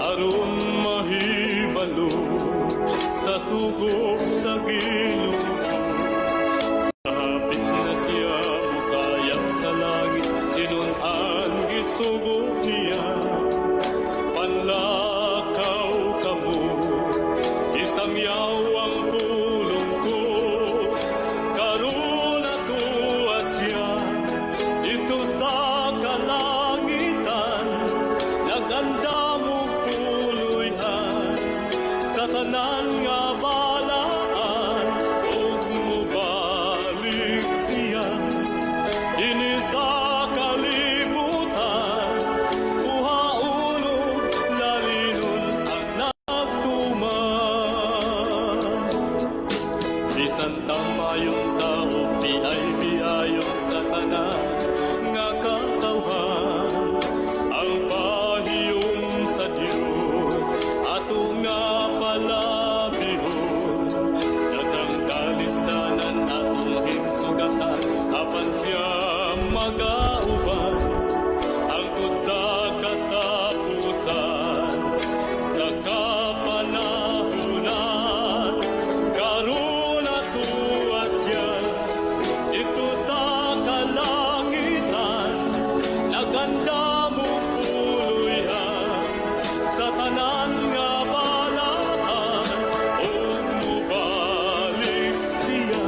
Aron mahibalo sa sugo sa Ginoo. Sa hapit na siya mukayab sa langit, tinun-an gisugo niya. Panlakaw kamo, isangyaw ang pulong ko. Karon atoa siya didto sa kalangitan, nagandam og puloy-an sa tanan nga balaan, ug mobalik siya dinhi sa kalibutan, kuhaon ug lalinon ang nagtuman. Bisan tamayong tao, biay-biayon sa tanan nga katawhan, ang pahiyom sa Dios ato nga palabihon. Daghang kalistanan atong hinsugatan, apan siya magauban hangtod sa katapusan sa kapanahunan. Karon atoa siya didto sa kalangitan, nagandam og puloy-an sa tanan nga balaan, ug mobalik siya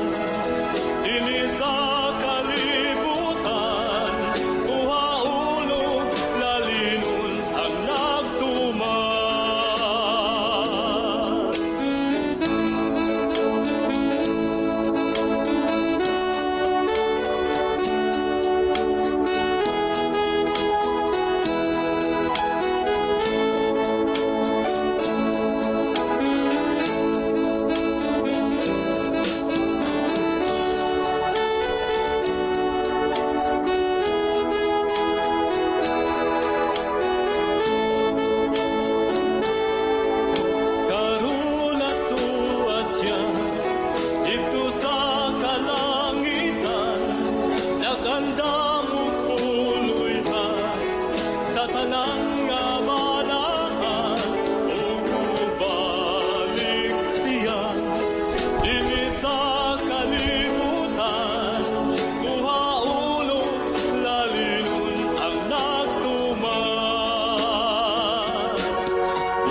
dinhi sa kalibutan, kuhaon ug lalinon ang nagtuman. Karon atoa siya didto sa kalangitan, nagandam og puloy-an sa tanan nga balaan, ug mobalik siya dinhi sa kalibutan, kuhaon ug lalinon ang nagtuman.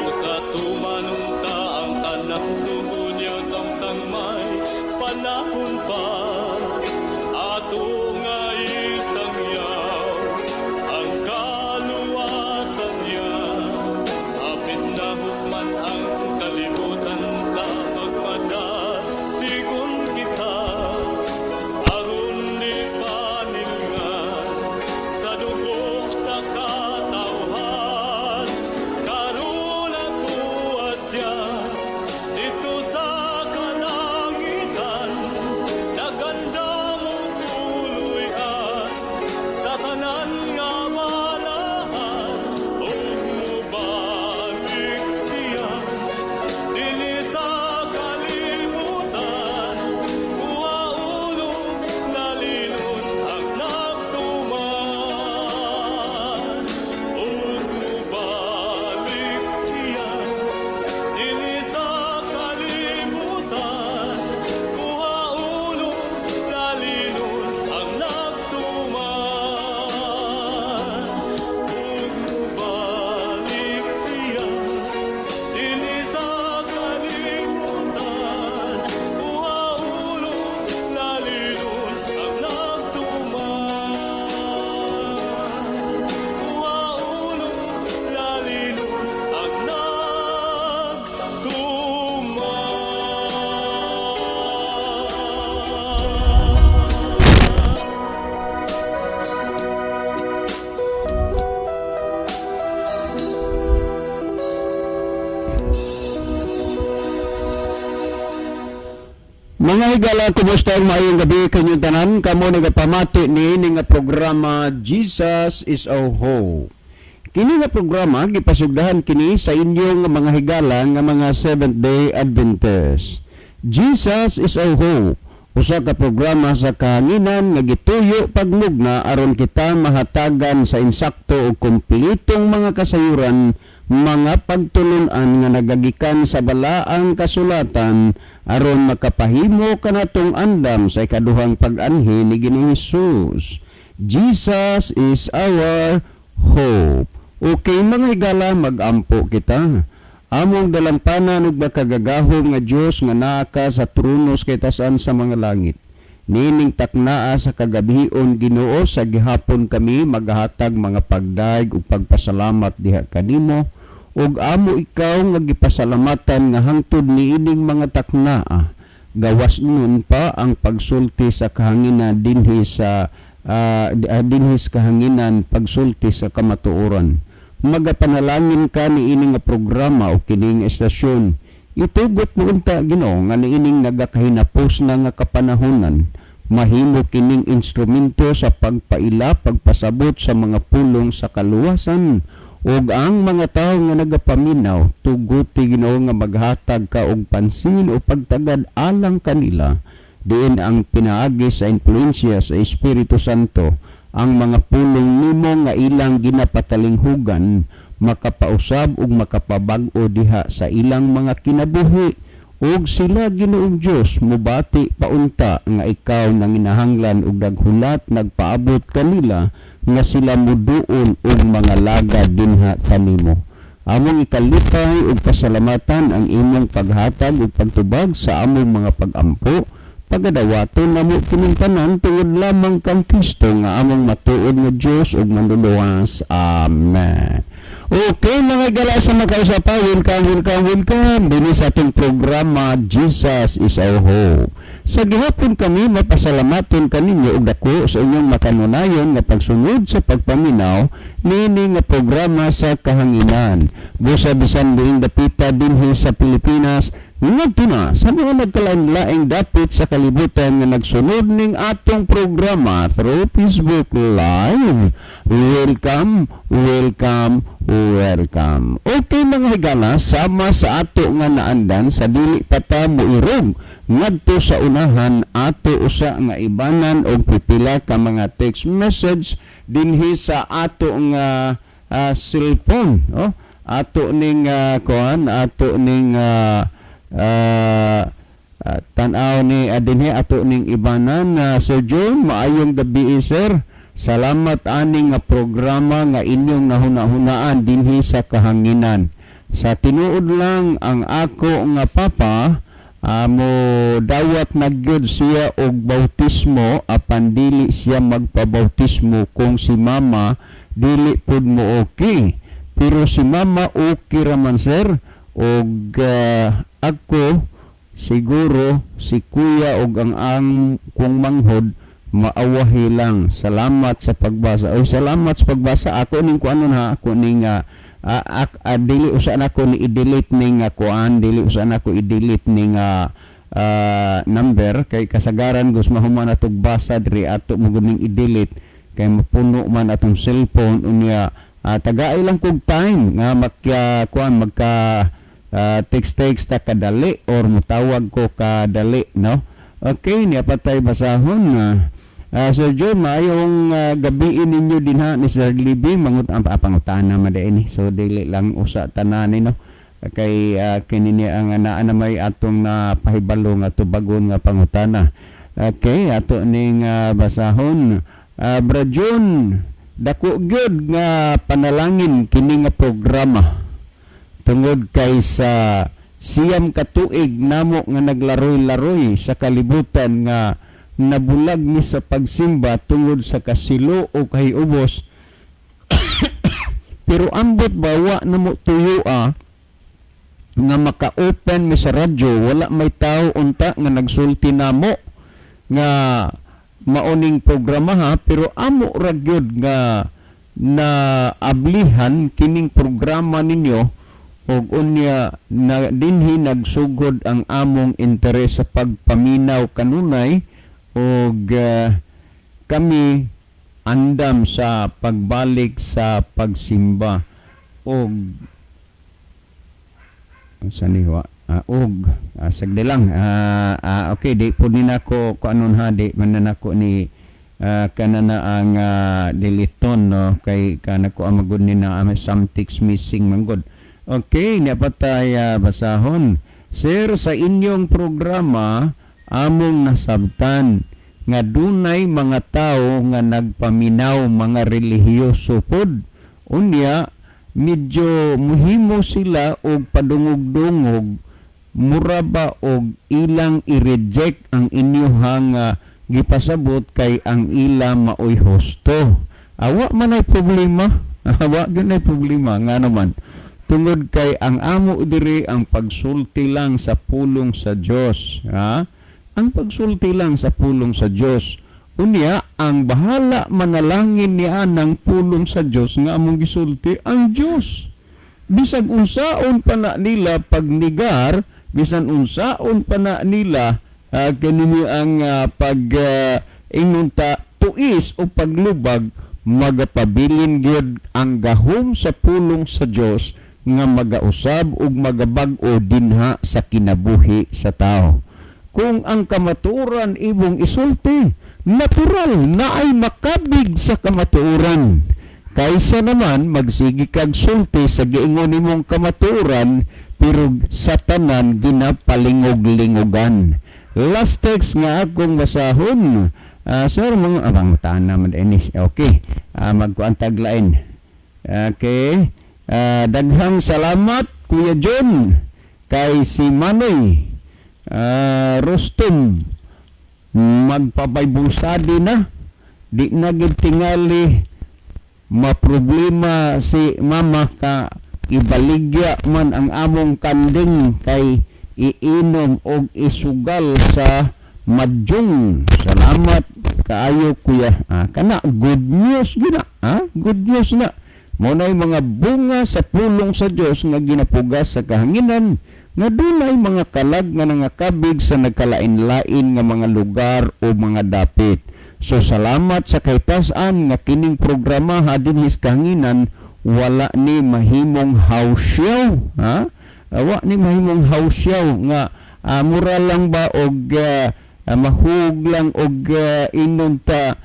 Usa tumanon ta ang tanang sugo niya samtang may panahon pa, ato nga isangyaw ang kaluwasan niya. Hapit na hukman ang kalibutan ta, magmadasigon kita aron di panilngan sa dugo sa katawhan. Karon atoa siya didto sa kalangitan, nagandam og puloy-an sa tanan nga balaan, ug mobalik siya dinhi sa kalibutan, kuhaon ug lalinon ang nagtuman, ug mobalik siya dinhi sa kalibutan, kuhaon ug lalinon ang nagtuman, ug mobalik siya dinhi sa kalibutan, kuhaon ug lalinon ang nagtuman, kuhaon ug lalinon ang nagtuman. Mga higala, kumusta ang maayong gabi kanyong tanan? Kamo nagapamati niini nga programa, Jesus is Our Hope. Kini nga programa gipasugdahan kini sa inyong mga higala nga mga Seventh Day Adventist. Jesus is Our Hope. Usa ka programa sa kahanginan nga gituyo pagmugna aron kita mahatagan sa insakto ug kompletong mga kasayuran. Mga pagtulunan nga nagagikan sa Balaang Kasulatan aron makapahimo kanatong andam sa ikaduhang pag-anhi ni Ginoong Hesus. Jesus is our hope. Okay, mga higala, magampo kita. Among dalampanan ug makagagahom nga Dios nga naa ka sa trono sa kitasan sa mga langit. Nining taknaa sa kagabion, Ginoo, sa gihapon kami magahatag mga pagdayeg ug pagpasalamat diha kanimo ug amo ikaw nga gipasalamatan nga hangtod niining mga taknaa gawas nun pa ang pagsulti sa kahanginan dinhi sa kahanginan, pagsulti sa kamatuoran. Magapanalangin ka niini nga programa o kining estasyon. Itugot mo unta, Ginoo, nga niining nagakahinapos na nga kapanahonan, mahimo kining instrumento sa pagpaila, pagpasabot sa mga pulong sa kaluwasan, ug ang mga tawo nga nagapaminaw, tuguti, Ginoo, nga maghatag ka og pansin o pagtagad alang kanila, diin ang pinaagi sa impluensya sa Espiritu Santo, ang mga pulong nimo nga ilang ginapatalinghugan makapausab ug makapabag-o diha sa ilang mga kinabuhi, ug sila, Ginoong Dios, mubati paunta nga ikaw nanginahanglan ug naghulat, nagpaabot kanila nga sila muduol og mga lagad dinha kanimo. Among ikalipay ug pasalamatan ang imong paghatag ug pagtubag sa among mga pagampo. Pagadawaton namo kining tanan tungod lamang kang Kristo nga among matuod nga Dios ug Manluluwas. Amen. Okay, mga higala sa makausapa, welcome, welcome, welcome dinhi sa atong programa Jesus is Our Hope. Sa gihapon kami mapasalamaton kaninyo og dako sa inyong makanunayon nga pagsunod sa pagpaminaw niini nga programa sa kahanginan. Busa bisan diing dapita dinhi sa Pilipinas ngadto na sa mga nagkalain-laing dapit sa kalibutan nga nagsunod ning atong programa through Facebook Live. Welcome, welcome, welcome. Okay, mga higala, sama sa ato nga naandan, sa dili pa ta moirog ngadto sa unahan, ato usa nga ibanan og pipila ka mga text message dinhi sa ato nga cellphone, oh. Ato ning kuan, ato ning tan-aw ni dinhi ato ning ibanan na Sir John, maayong gabi, sir. Salamat ani nga programa nga inyong nahuna-hunaan dinhi sa kahanginan. Sa tinuod lang, ang ako nga papa amo dawat na gyud siya og bautismo, apan dili siya magpabautismo kung si mama dili pud mo okay. Pero si mama okay raman, sir, og ako siguro si kuya og ang kong manghod maawahi lang. Salamat sa pagbasa. Oy, salamat sa pagbasa. Ako ning kuanon ha, ako ning dili usa nako ni i-delete ning kuan, dili usa nako i-delete ning number kay kasagaran gus mahuman atog basa diri, ato mo ning i-delete kay mapuno man atong cellphone. Unya tagay lang kog time nga makya kuan, magka text text ta kadali or mutawag ko kadali, no? Okay, niya patay basahon na. Sir Joe, maayong gabi ninyo dinha ni Sir Libby mangut ang pangutana man ni. So dili lang usa tanan ni, no, kay kini ni ang naa na may atong na pahibalo nga tubagon nga pangutana. Okay, ato ning basahon. Bra John, dako gyud nga panalangin kini nga programa tungod kay sa 9 ka tuig namo nga naglaroy-laroy sa kalibutan nga nabulag ni sa pagsimba tungod sa kasilo o kahiubos, pero ambot ba wa na mo tuyoa nga maka-open mi sa radyo, wala may tao unta nga nagsulti namo nga maoning programa ha. Pero amo ra gyud nga na ablihan kining programa ninyo ug unya na dinhi nagsugod ang among interes sa pagpaminaw kanunay ug kami andam sa pagbalik sa pagsimba og sa niwa og sagdi lang. Okay, di po ni nako ko anon ha, di man na nako ni kana na ang deleton, no, kay kana ko ang magud ni na some text missing manggod. Okay, naa pa tay basahon. Sir, sa inyong programa, among nasabtan nga dunay mga tao nga nagpaminaw, mga relihiyoso pod. Unya, medyo muhimo sila og padungog-dungog, mura ba og ilang i-reject ang inyuhang gipasabot kay ang ila maoy husto. Awa man ay problema. Awa gyud ay problema nga naman. Tungod kay ang amo diri ang pagsulti lang sa pulong sa Dios, ha? Ang pagsulti lang sa pulong sa Dios. Unya, ang bahala manalangin niya ng pulong sa Dios nga among gisulti ang Dios. Bisag unsaon pa na nila pagnigar, bisan unsaon pa na nila kanini ang pag ingon ta tuis o paglubag, magapabilin gyud ang gahom sa pulong sa Dios nga magausab ug magabag-o dinha sa kinabuhi sa tao. Kung ang kamatuoran imong isulti, natural na ay makabig sa kamatuoran. Kaysa naman magsige kag sulti sa giingon nimong kamatuoran pero sa tanan ginapalingog-lingogan. Last text nga akong basahon. Sir, mga abang mataan naman ini. Okay. Magkuan taglain. Okay. Daghang salamat, Kuya John, kay si Manoy Rostum magpa-Bible study na, di na gid tingali maproblema si mama ka ibaligya man ang among kanding kay iinom og isugal sa madyong. Salamat kaayo, kuya. Kana good news gina, good news na. Mao nay mga bunga sa pulong sa Dios nga ginapugas sa kahanginan nga dunay mga kalag nga nangakabig sa nagkalain-lain nga mga lugar o mga dapit. So salamat sa kahitasan nga kining programa ha dinhi sa kahanginan wala ni mahimong house show, ha? Wa ni mahimong house show nga mura lang ba og mahug lang og inon ta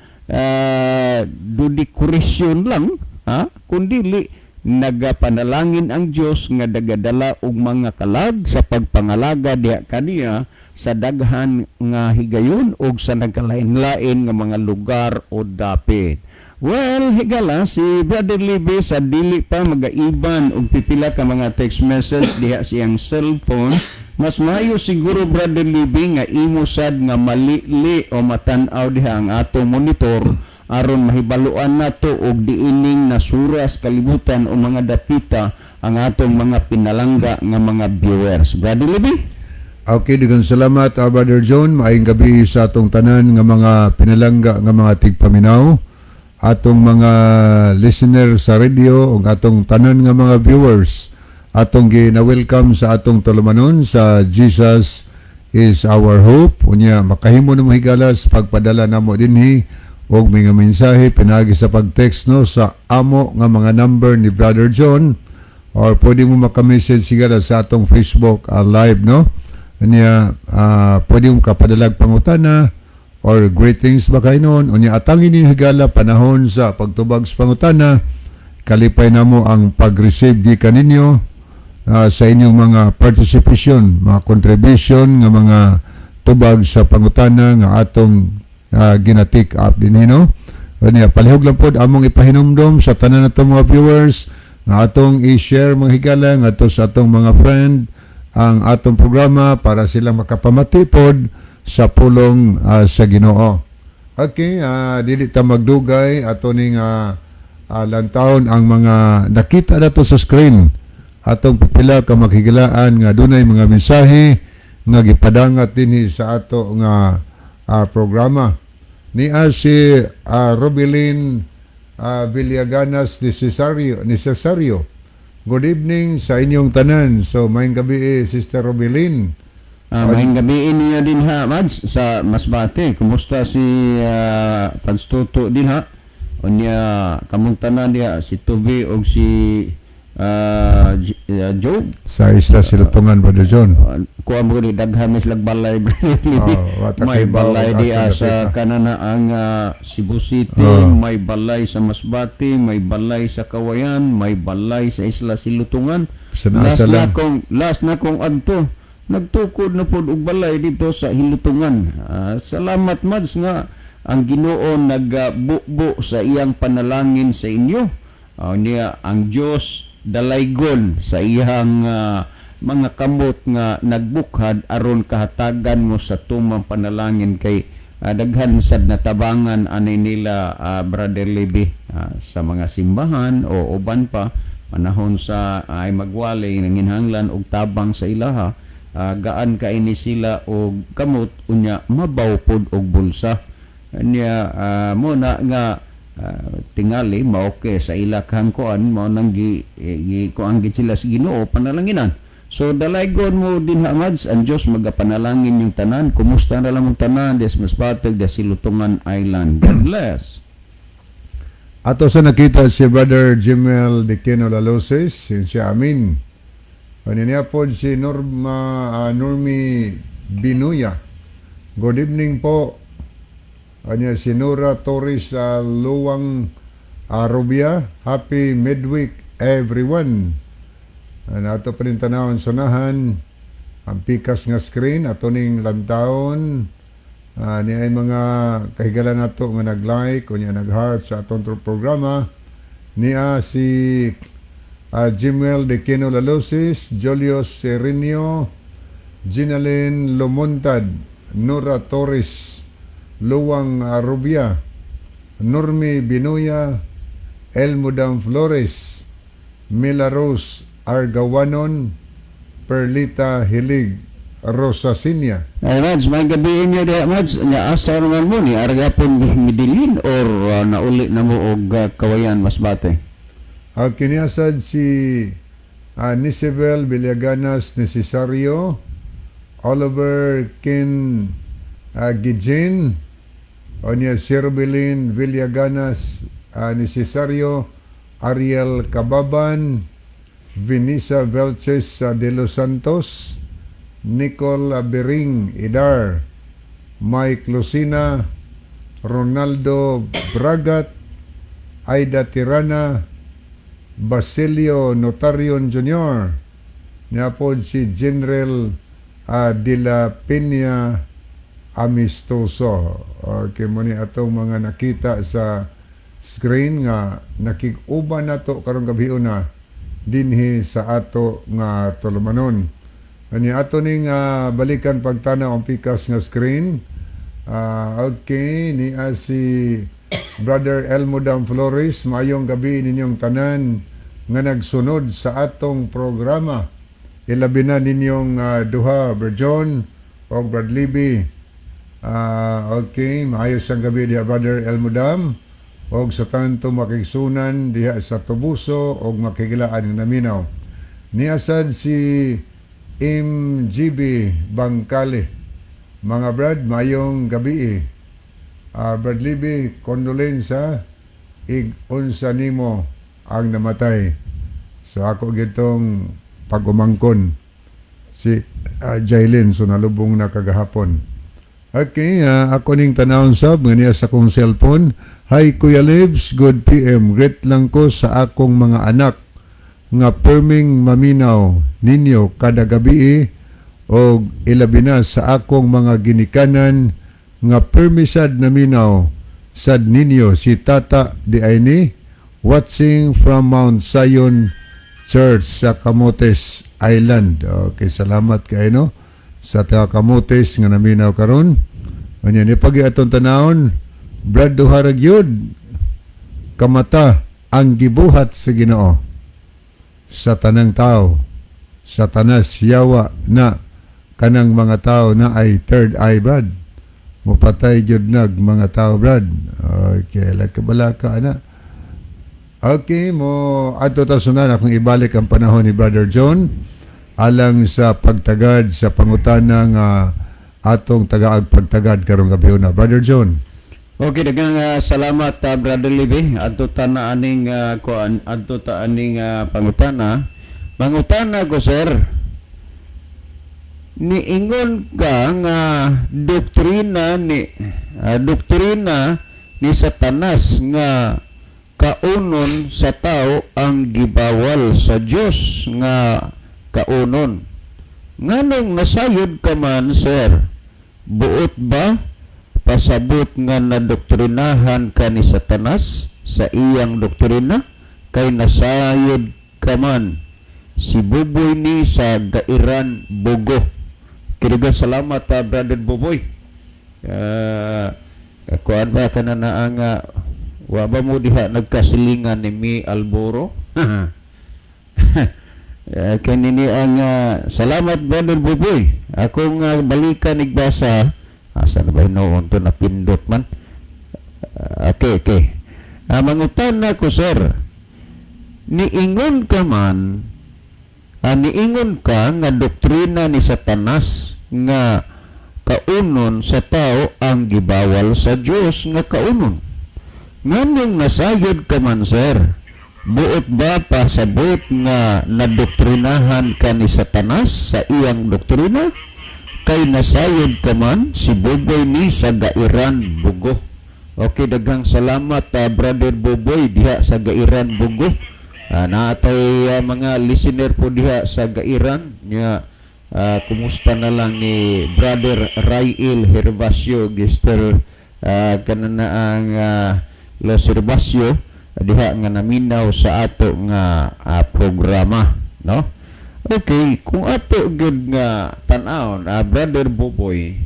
decoration lang, ha, kundili nagapanalangin ang Dios nga dagadala og mga kalag sa pagpangalaga diha kaniya sa daghan nga higayon og sa nagkalain-lain nga mga lugar o dapit. Well, higala si Brother Libby sa dili pa magaiban og pipila ka mga text message diha siyang cellphone. Mas maayo siguro, Brother Libby, nga imo sad nga malili o matan-aw diha ang atong monitor aron mahibaluan nato og diining nasuras kalibutan o mga dapita ang atong mga pinalangga nga mga viewers. Brother Libby? Okay, daghang salamat, Brother John. Maayong gabi sa atong tanan nga mga pinalangga nga mga tigpaminaw, atong mga listener sa radio ug atong tanan nga mga viewers. Atong gina-welcome sa atong tulumanon sa Jesus is Our Hope. Unya makahimo namo, higalas, pagpadala namo dinhi og mga mensahe pinaagi sa pag-text, no, sa amo nga mga number ni Brother John or pwede mo maka-message sigara sa atong Facebook live, no. Unya pwede mo kapadalag pangutana or greetings ba kay noon. Unya atangin ni, higala, panahon sa pagtubag sa pangutana, kalipay namo ang pag-receive gikan ninyo sa inyong mga participation, mga contribution nga mga tubag sa pangutana nga atong gina-take up din, no. Unya palihog lang pod among ipahinumdom sa tanan natong mga viewers nga atong i-share, mga higala, ngadto sa atong mga friend ang atong programa para sila makapamati pod sa pulong sa Ginoo. Okay, dili ta magdugay, ato ning lantawon ang mga nakita nato sa screen. Atong pipila ka makhigalaan nga dunay mga mensahe nga gipadangat dinhi sa ato nga programa. Nia si Robilin Villaganas ni Cesario. Good evening sa inyong tanan. So, maayong gabi eh, Sister Robilin. Maayong gabi niya din ha, Mads, sa Masbate. Kumusta si Panstuto din ha? Unya, kamong tanan diha, si Tubi o si Job. Sa Isla Silutungan, Brother John. Kuha mo ni daghan may silag balay, Brother Libby. Oh, wata May kay bao balay kung di asa sa dapita. kanana ang Cebu City, may balay sa Masbate, may balay sa Kawayan, may balay sa Isla Silutungan. Sa Last nasa na lang. kong last na kong adto, nagtukod na pod og balay dito sa Hilutungan. Salamat, Mads, nga ang Ginoo nagbubo sa iyang panalangin sa inyo. Niya ang Dios dalaygon sa iyang mga kamot nga nagbukhad aron kahatagan mo sa tumang panalangin kay daghan sad natabangan ani nila, Brother Libby, sa mga simbahan o uban pa panahon sa ay magwali nanginhanglan og tabang sa ilaha, gaan kay ni sila og kamot, unya mabaw pod og bulsa niya. Mo na nga tingali maoke sa ila kahangkoan mao nang gi, eh, gi kuan gid sila sa Ginoo panalanginan. So dalaygon mo din ha, Mads, ang Dios magapanalangin yung tanan. Kumusta na lang mong tanan des Masbate, des Silutungan Island. God bless. Ato sa nakita si Brother Jimel de Quino Laloses, siya amin. Ano niya po si Norma, Normie Binuya. Good evening po. Ano si Nora Torres Luwang Arubia. Happy midweek, everyone. Ano ato pa rin tanawon sunahan ang pikas nga screen ato ning lantawon ni ay mga kahigala nato nga nag-like o niya nag-heart sa atong programa niya si Jimuel de Quino Lalosis, Julius Serinio, Ginalyn Lomontad, Nora Torres, Luwang Arubia, Normie Binuya, Elmudam Flores, Mila Rose Argawanon, Perlita Hilig, Rosasinia. Ay, Mads, may gabi inyo diha, Mads. Nga asa naman mo ni argapon Medellin or nauli na mo og Kawayan, Masbate? Ang kiniasad si Nisibel Villaganas Necesario, Oliver Ken Gijin, o niya Sherbilin Villaganas Necesario, Ariel Cababan, Vanessa Velches de los Santos, Nicole Bering Idar, Mike Lucina, Ronaldo Bragat, Aida Tirana, Basilio Notarion Jr., niya si General de la Peña Amistoso. Okay, mo ni atong mga nakita sa screen nga nakig-uban nato karong gabi una dinhi sa ato nga tulumanon. Ani ato ning balikan pagtanaw ang pikas nga screen. Okay, ni si Brother Elmodam Flores, maayong gabi ninyong tanan nga nagsunod sa atong programa. Ilabi na ninyong duha, Brad John o Brad Libby. Okay, maayos ang gabi diha, Brother Elmodam, og sa tanan to makigsunan diha sa Tobuso og makigilaan nga naminaw. Niasad si MGB Bangkale. Mga brad, mayong gabi. Brad Libby, condolence ig unsa nimo ang namatay. So ako gitong pag-umangkon si Jailin, so nalubong na kagahapon. Okay, ako ning tanawon sab nga niya sa akong cellphone. Hi Kuya Libs, good PM. Great lang ko sa akong mga anak nga perming maminaw ninyo kada gabi og ilabi na sa akong mga ginikanan nga permisad naminaw sad ninyo si Tata di ni watching from Mount Zion Church sa Camotes Island. Okay, salamat kay no sa taga Camotes nga naminaw karon. Unya ni pag atong tanawon, Brad, duha ra gyud kamata ang gibuhat sa Ginoo sa tanang tao. Satanas, yawa na kanang mga tao na ay third eye, Brad. Mupatay gyud nag mga tao, Brad. Okay, lagkabalaka ana. Okay, mo adto ta sunan akong ibalik ang panahon ni Brother John alang sa pagtagad sa pangutana nga atong tagaag pagtagad karong gabi na. Brother John. Okay, daghang salamat, Brother Libby. Adto ta na aning kuan, adto ta aning pangutana. Mangutana ko, sir. Niingon ka nga doktrina ni Satanas nga kaunon sa tao ang gibawal sa Dios nga kaunon. Nganong nasayod ka man, sir? Buot ba pasabot nga nadoktrinahan ka ni Satanas sa iyang doktrina kay nasayod ka man? Si Buboy ni sa Gairan, Bogo. Kinigan salamat, Brother Buboy. Kuan ba ka na na ang wa ba mo diha nagkasilingan ni Mi Alboro? Kanini ang salamat, Brother Buboy. Akong balikan igbasa. Asa na ba noon to, napindot man. Okay. Mangutan na ko, sir. Niingon ka nga doktrina ni Satanas nga kaunon sa tao ang gibawal sa Dios nga kaunon. Nganong nasayod ka man, sir? Buot ba pasabot nga nadoktrinahan ka ni Satanas sa iyang doktrina kay nasayod ka man? Si Buboy ni sa Gairan, Bugo. Okay, daghang salamat, Brother Buboy diha sa Gairan, Bugo. Naatay mga listener po diha sa Gairan nya. Kumusta na lang ni Brother Rail Hervasio Gister, kanana ang Los Hervasio diha nga naminaw sa ato nga programa, no? Okay, kung ato gyud nga tan-awon, Brother Buboy,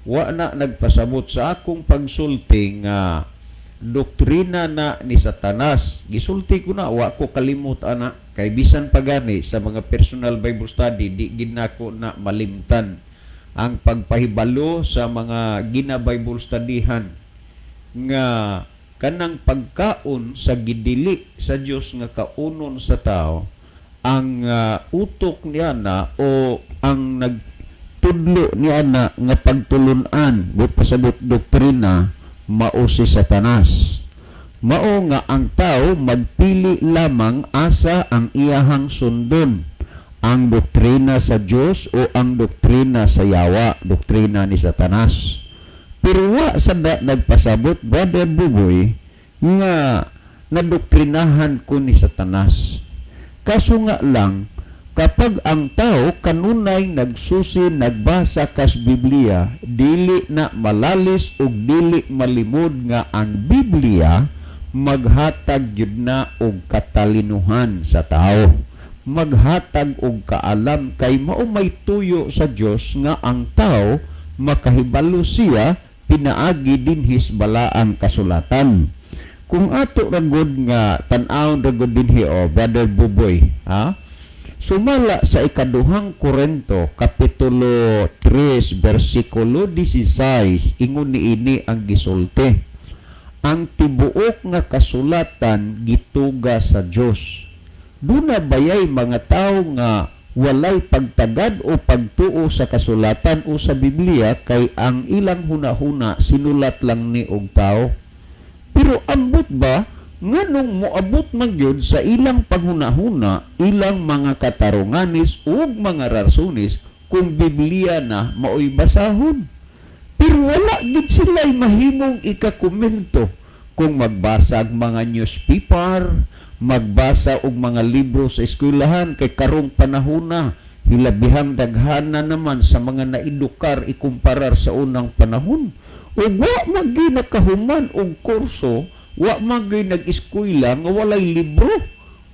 wa na nagpasabot sa akong pagsulti nga doktrina na ni Satanas. Gisulti ko na, wa ko kalimot ana, kay bisan pagani sa mga personal Bible study, di gid nako na malimtan ang pagpahibalo sa mga gina Bible studyhan nga kanang pagkaon sa gidili sa Dios nga kaunon sa tao, ang utok niya na o ang nagtudlo niya na nga pagtulunan, but pasabot doktrina, mao si Satanas. Mao nga ang tao magpili lamang asa ang iyahang sundon, ang doktrina sa Dios o ang doktrina sa yawa, doktrina ni Satanas. Pero wa sa da nagpasabot, Brother Buboy, nga nadoktrinahan ko ni Satanas. Kaso nga lang, kapag ang tao kanunay nagsusi, nagbasa kas Biblia, dili na malalis ug dili malimod nga ang Biblia maghatag gyud na og katalinuhan sa tao. Maghatag og kaalam kay mao may tuyo sa Dios nga ang tao makahibalo siya pinaagi dinhis balaang kasulatan. Kung ato ragod nga tan-awon ragod dinhi o Brother Buboy, ha? Sumala sa Ikaduhang Korento kapitulo 3 bersikulo 16, ingon niini ang gisulti: "Ang tibuok nga kasulatan gituga sa Dios." Duna bayay mga tao nga walay pagtagad o pagtuo sa kasulatan o sa Biblia kay ang ilang hunahuna sinulat lang ni og tao? Pero ambot ba nganong moabot man gyud sa ilang panghunahuna, ilang mga katarunganis ug mga rasunis kung Biblia na maoy basahon? Pero wala gid sila'y mahimong ikakomento kung magbasa og mga newspaper, magbasa og mga libro sa eskwelahan, kay karong panahona hilabihang daghana naman sa mga naedukar ikumparar sa unang panahon. Ug wa man gyud nakahuman og kurso, wa man gyud nag-eskwela nga walay libro.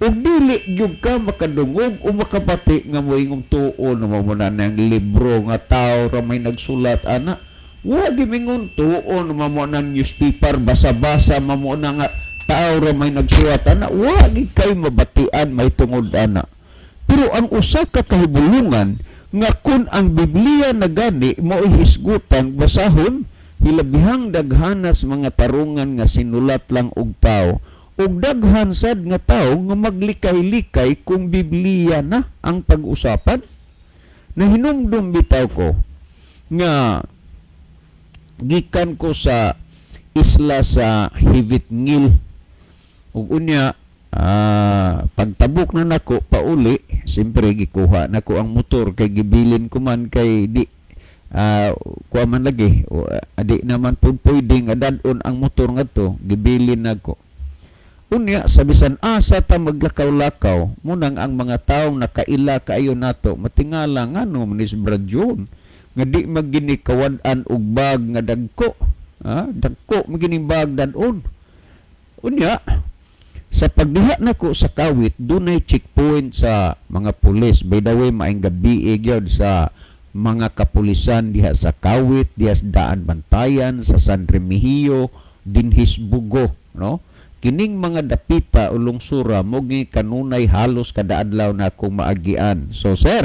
Ug dili gyud ka makadungog o makabati nga moingong tuo naman mo na ng libro nga tao ra may nagsulat ana. Wa gyud mingon tuo naman mo ng newspaper, basa-basa man mo na nga tao ra may nagsulat ana. Wa gyud kay mabatian may tungod ana. Pero ang usa ka kahibulungan nga kun ang Biblia na gani mao'y hisgutan basahon, hilabihang daghanas mga tarungan nga sinulat lang og tao, ug daghan sad nga tao nga maglikay-likay kung Biblia na ang pag-usapan. Nahinumdum bitaw ko nga gikan ko sa Isla sa Hivitngil. Ug unya, pagtabok na nako pauli, siyempre gikuha nako ang motor kay gibilin ko man kay di kuha man lagi o, di naman pud pwede nga dad-on ang motor ngadto, gibilin nako. Unya sa bisan asa ta maglakaw-lakaw, munang ang mga taong nakaila kaayo nato matingala, ngano man ni si Brad John nga di magini kawad-an og bag nga dagko, ha? Dagko magining bag dad-on. Unya sa pagdiha nako sa Kawit, dunay checkpoint sa mga pulis. By the way, maayong gabi gyud sa mga kapulisan diha sa Kawit, diha sa Daan Bantayan, sa San Remigio, dinhis Bugo, no? Kining mga dapita o lungsura mo gi kanunay halos kada adlaw na akong maagian. So sir,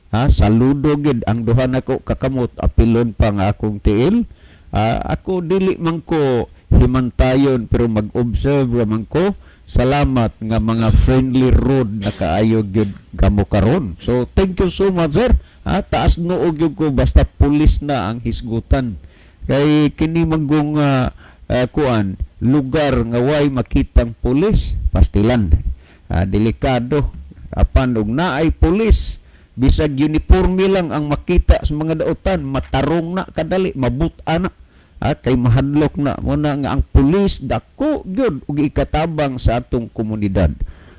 ha, saludo gid ang duha nako kakamot, apilon pa nga akong tiil. Ako dili man ko himantayon pero mag-observe ra man ko. Salamat nga mga friendly road na kaayo gyud kamo karon. So thank you so much, sir. Ha, taas noo gyud ko basta pulis na ang hisgutan. Kay kini manggong kuan lugar nga way makitang pulis, pastilan. Delikado. Apan og naay pulis, bisag uniforme lang ang makita sa mga daotan, matarong na kadali, mabut-a na. Kay mahadlok na mo na nga ang pulis dako gyud og ikatabang sa atong komunidad.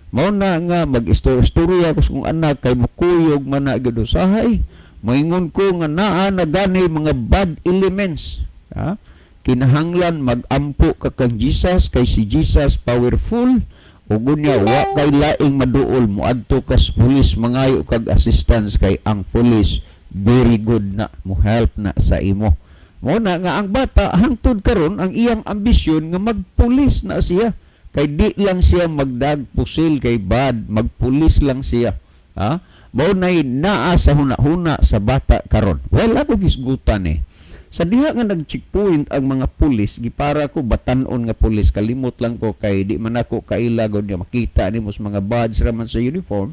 Mao na nga mag-istorya ko sa kong anak kay mukuyog man na gyud usahay. Moingon ko nga naa na gani mga bad elements. Ha? Kinahanglan magampo ka kang Jesus kay si Jesus powerful ug unya wa kay laing maduol, moadto ka sa pulis, mangayo kag assistance kay ang pulis very good na mo help na sa imo. Mo na nga ang bata hangtod karon ang iyang ambisyon nga magpulis na siya kay di lang siya magdag pusil kay bad, magpulis lang siya, ha. Mao nay naa sa huna-huna sa bata karon. Well, ako hisgutan eh sa diha nga nag-checkpoint ang mga pulis, gipara ko batan-on nga pulis, kalimot lang ko kay di man ako kaila gud nga makita nimo sa mga badge ra man sa uniform,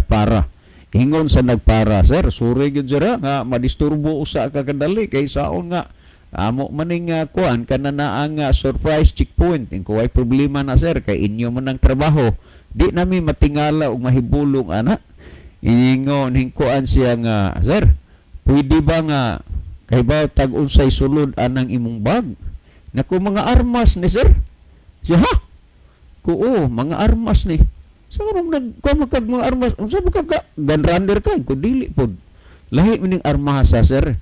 para ingon sa nagpara, "Sir, sorry gyud sir ha, nga madisturbo usa ka kadali kay saon nga amo maning kuan kana naa nga surprise checkpoint." Ingko, "Way problema na, sir, kay inyo man ang trabaho, di nami matingala og mahibulong ana." Ingon hingkuan siya nga, "Sir, pwede ba nga kay ba tag unsay sulod anang imong bag?" "Naku, mga armas ni, sir." Siya, "Ha?" Ko, "Oh, mga armas ni." "Sa karong nag kuha kag mga armas, unsa ba ka, gun runner ka?" Ko, "Dili pod. Lahi man ning armasa, sir.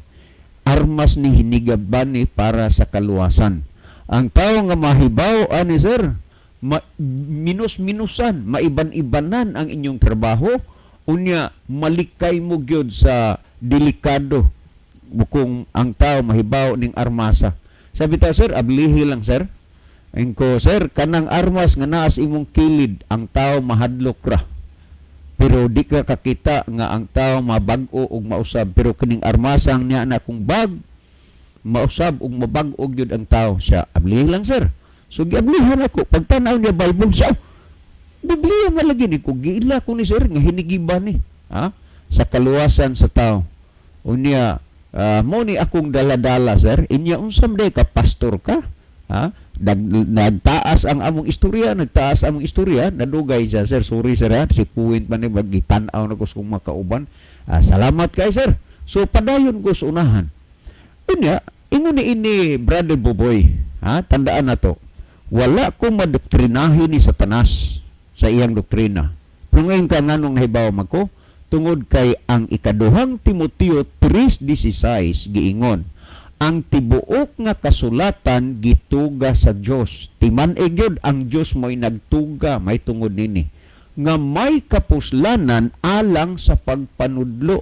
Armas ni hinigaban ni para sa kaluwasan." Ang tao nga mahibaw ani, sir, minus-minusan, maiban-ibanan ang inyong trabaho, unya malikay mo gyud sa delikado kung ang tao mahibaw ning armasa. Sabi ta, "Sir, ablihi lang, sir." Ingko, "Sir, kanang armas nga naa sa imong kilid, ang tao mahadlok ra. Pero di ka kakita nga ang tao mabag-o og mausab. Pero kining armasang niya na kung bag, mausab og mabag-o gyud ang tao." Siya, "Ablihi lang, sir." So giablihan ako. Pagtanaw niya Bible siya, "Biblia man lagi ni ko." Giila ko ni, sir, nga hinigiba ni. Ha? Sa kaluwasan sa tao. Unya, mo ni akong dala-dala, sir. Inya, "Unsa man ka, pastor ka?" Ha? Nagtaas ang among istorya, nagtaas ang among istorya, nadugay siya, "Sir, sorry sir ha, si point man ni magitan-aw na ko sa kong makauban. Salamat kay sir." So padayon ko sa unahan. Unya, ingon ni ini Brother Boboy, ha, tandaan na to. Wala ko madoktrinahin ni Satanas sa iyang doktrina. Pero ngayon ka nganong nahibaw man ko, tungod kay ang ikaduhang Timoteo 3:16 giingon, ang tibuok nga kasulatan gituga sa Dios. Timan-i gyud ang Dios mo'y nagtuga may tungod nini nga may kapuslanan alang sa pagpanudlo.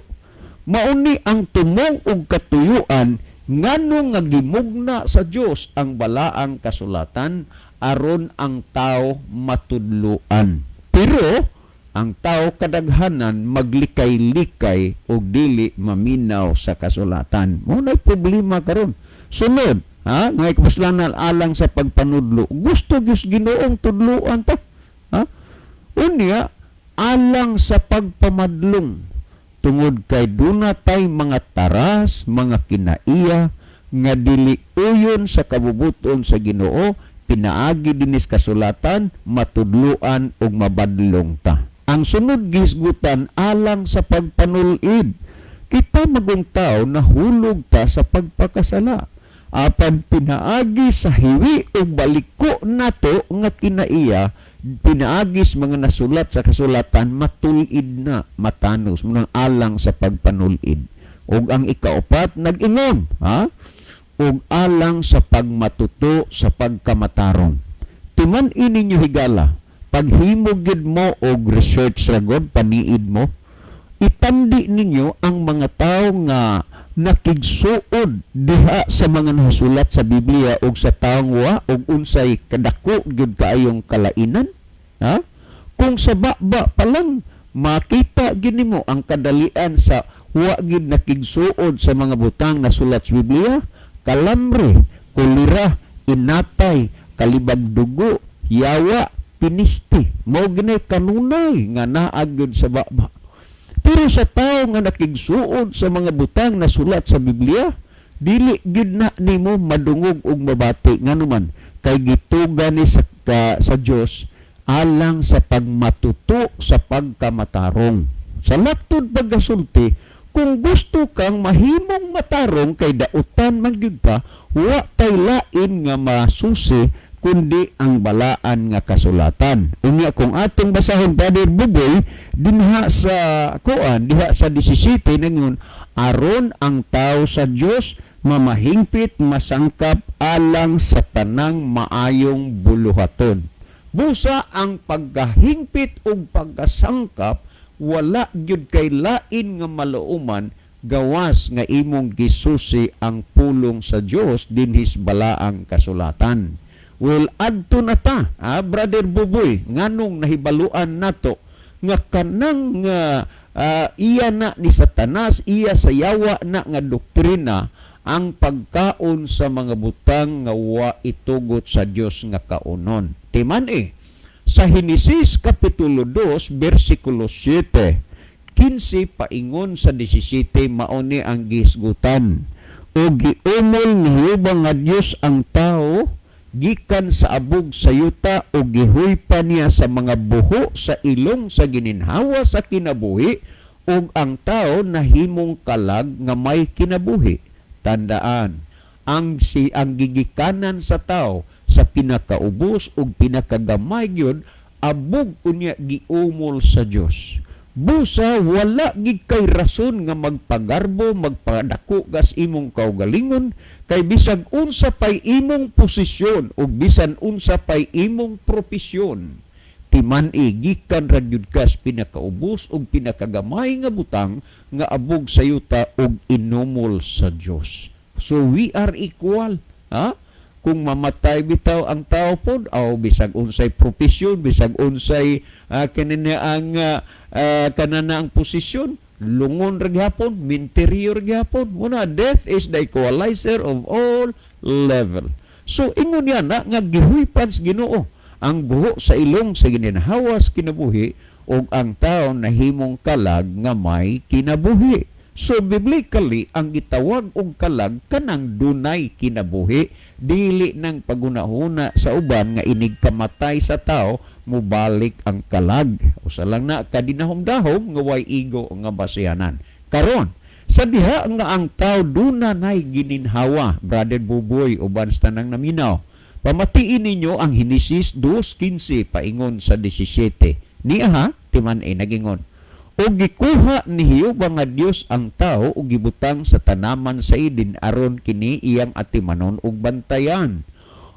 Mauni ang tumong og katuyuan ngano nga gimugna sa Dios ang balaang kasulatan aron ang tao matudloan. Pero ang tao kadaghanan maglikay-likay og dili maminaw sa kasulatan. Mao nay problema karon. Sunod, ha, ngay kapuslanan alang sa pagpanudlo. Gusto gyud Ginoong tudloan ta. Ha? Unya alang sa pagpamadlong tungod kay duna tay mga taras, mga kinaiya nga dili uyon sa kabubuton sa Ginoo, pinaagi dinis kasulatan, matudluan ug mabadlong ta. Ang sunod gihisgutan, alang sa pagpanulid. Kita magong tao, nahulog ta sa pagpakasala. Apan pinaagi sa hiwi ug baliko nato nga kinaiya, pinaagi sa mga nasulat sa kasulatan, matulid na, matanos munang alang sa pagpanulid. Ug ang ikaupat nag-ingon, ha? Ug alang sa pagmatuto sa pagkamatarong. Timan-i ninyo, higala, paghimo gid mo og research ra god, paniid mo, itandi ninyo ang mga tao nga nakigsuod diha sa mga nasulat sa Biblia ug sa taong wa, ug unsay kadako gyud kaayong kalainan, ha? Kung sa baba pa lang makita gyud nimo ang kadalian sa wa gyud nakigsuod sa mga butang nasulat sa Biblia: kalamre, kulira, inatay, kalibag dugo, yawa, pinisti. Mao ginay kanunay nga naa gyud sa baba. Pero sa tao nga nakigsuod sa mga butang nasulat sa Biblia, dili gyud na nimo madungog og mabati, nganuman kay gituga ni sa Dios alang sa pagmatuto sa pagkamatarong. Sa laktod pagkasulti, kung gusto kang mahimong matarong, kay dautan man gyud pa, wa tay lain nga masusi kundi ang balaan nga kasulatan. Unya kung atong basahon, Brother Buboy, dinha sa kuan, diha sa 17 nangon, aron ang tao sa Dios mamahingpit, masangkap alang sa tanang maayong buluhaton. Busa ang pagkahingpit ug pagkasangkap, wala gyud kay lain nga maluoman gawas nga imong gisusi ang pulong sa Dios dinhis balaang kasulatan. Well, adto na ta, Brother Buboy, nganong nahibaluan nato nga kanang iya na ni Satanas, iya sa yawa na nga doktrina ang pagkaon sa mga butang nga wa itugot sa Dios nga kaunon? Timan eh, sa Henesis Kapitulo 2, versikulo 7, 15 paingon sa 17, mao ni ang gihisgutan. "O giumol ni Jehova nga Dios ang tao gikan sa abog sa yuta o gihuypa niya sa mga buho sa ilong sa gininhawa sa kinabuhi, ug ang tao nahimong kalag nga may kinabuhi." Tandaan, ang gigikanan sa tao sa pinakaubos ug pinakagamay gyud, abog, unya giumol sa Dios. Busa wala gid kay rason nga magpagarbo, magpadako gas imong kaugalingon, kay bisag unsa pay imong posisyon ug bisan unsa pay imong propesyon, timan-i gikan ra gyud kas pinakaubos ug pinakagamay nga butang nga abog sa yuta ug inumol sa Dios. So we are equal, ha? Kung mamatay bitaw ang tao pod aw bisag unsay propesyon, bisag unsay kanina ang kanana ang posisyon, lungon ra gyapon, minteryo ra gyapon. Muna death is the equalizer of all level. So ingon niya na nga gihuypan sa Ginoo ang buho sa ilong sa gininhawas kinabuhi ug ang tao nahimong kalag nga may kinabuhi. So biblically, ang gitawag og kalag, kanang dunay kinabuhi, dili nang pagunahuna sa uban nga inig kamatay sa tao mubalik ang kalag. Usa lang na kadinahom-dahom nga way igo nga basihanan. Karon, sa diha nga ang tao duna nay gininhawa, Brother Buboy, uban sa tanang naminaw, pamatiin ninyo ang Henesis 2:15 paingon sa 17. Niya ha, timan ay nagingon, "O gikuha ni Jehova nga Dios ang tao ug gibutang sa tanaman sa Eden aron kini iyang atimanon ug bantayan.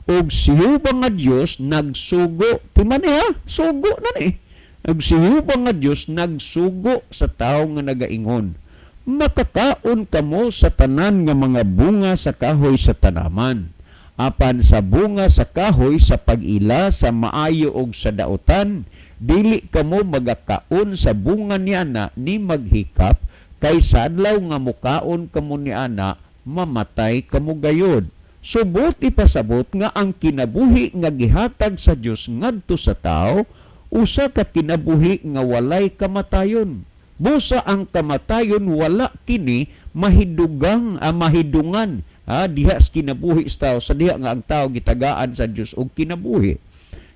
Ug si Jehova nga Dios nagsugo," timan ha, sugo na ni. "Ug si Jehova nga Dios nagsugo sa tao nga nagaingon, 'Makakaon kamo sa tanan nga mga bunga sa kahoy sa tanaman. Apan sa bunga sa kahoy sa pag-ila sa maayo ug sa dautan, dili kamo magakaon sa bunga niana ni maghikap, kay sa adlaw nga mukaon kamo niana, mamatay kamo gayod.'" Subot ipasabot nga ang kinabuhi nga gihatag sa Dios ngadto sa tao, usa ka kinabuhi nga walay kamatayon. Busa ang kamatayon, wala kini mahidungan. ha, diha sa kinabuhi sa tao, sa diha nga ang tao gitagaan sa Dios og kinabuhi.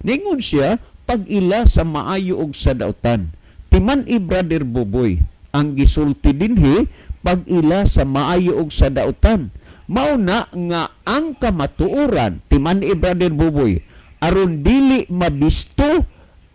Ningon siya, pag-ila sa maayo og sa dautan. Timan-i, Brother Buboy, ang gisulti dinhi, pag-ila sa maayo og sa dautan. Mao na nga ang kamatuoran, timan-i, Brother Buboy, aron dili mabisto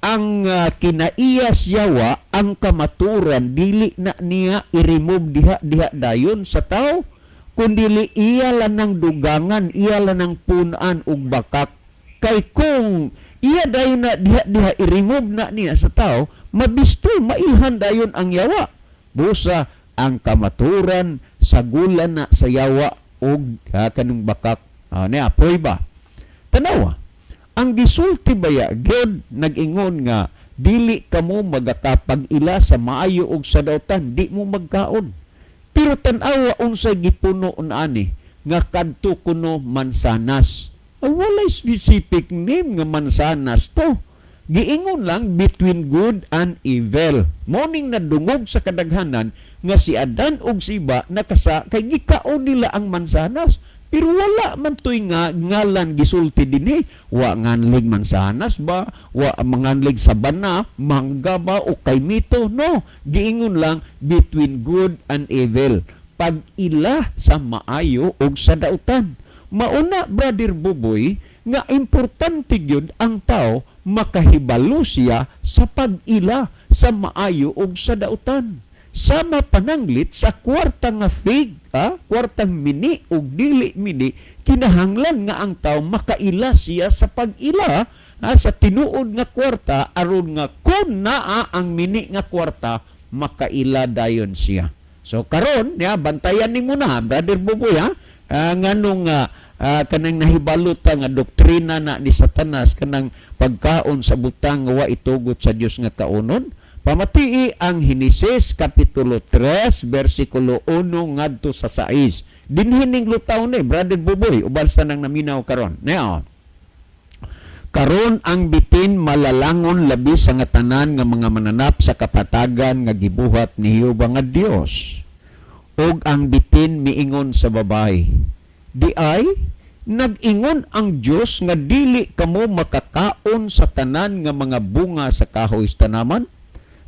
ang kinaiya yawa, ang kamatuoran dili na niya i-remove diha diha dayon sa tao, kundili iya lang ng dugangan, iya lang ng punan ug bakak. Kay kung iya dayon na diha diha i-remove na niya sa tao, mabisto, mailhan dayon ang yawa. Busa ang kamaturan sagulan na sa yawa og kanang bakak. Niya prueba, tanawa ang gisulti baya gyud, nag-ingon nga dili kamo magakapag-ila sa maayo og sa dautan, di mo magkaon. Pero tan-awa unsay gipuno ani nga kadto kuno mansanas. Ay, walay specific name nga mansanas to. Giingon lang between good and evil. Morning nadungog sa kadaghanan nga si Adan ug si Eva nakasa kay gikaon nila ang mansanas. Pero wala man to'y nga ngalan gisulti dinhi. Wa nganlig mansanas ba? Wa manganlig sabana, mangga ba o kaymito? No, giingon lang between good and evil. Pag-ila sa maayo ug sa dautan. Mauna, Brother Buboy, nga importante gyud ang tao makahibalo siya sa pag-ila sa maayo ug sa dautan. Sama pananglit sa kwarta nga fig, ha? Kwartang mini ug dili mini, kinahanglan nga ang tao makaila siya sa pag-ila, ha, sa tinuod nga kwarta aron nga kung naa ang mini nga kwarta, makaila dayon siya. So karon, ya, bantayan nimo na, Brother Buboy, ha? Nganong kanang nahibalo ta nga doktrina na ni Satanas kanang pagkaon sa butang nga wa itugot sa Dios nga kaunon. Pamatii ang Henesis kapitulo 3 bersikulo 1 ngadto sa 6. Dinhi ning lutaw ni, Brother Buboy, uban sa nang naminaw karon. Now, karon ang bitin malalangon labi sa nga tanan nga mga mananap sa kapatagan nga gibuhat ni Jehova nga Dios. Ug ang bitin miingon sa babae, "Diay nag-ingon ang Dios nga dili kamo makakaon sa tanan nga mga bunga sa kahoy sa tanaman?"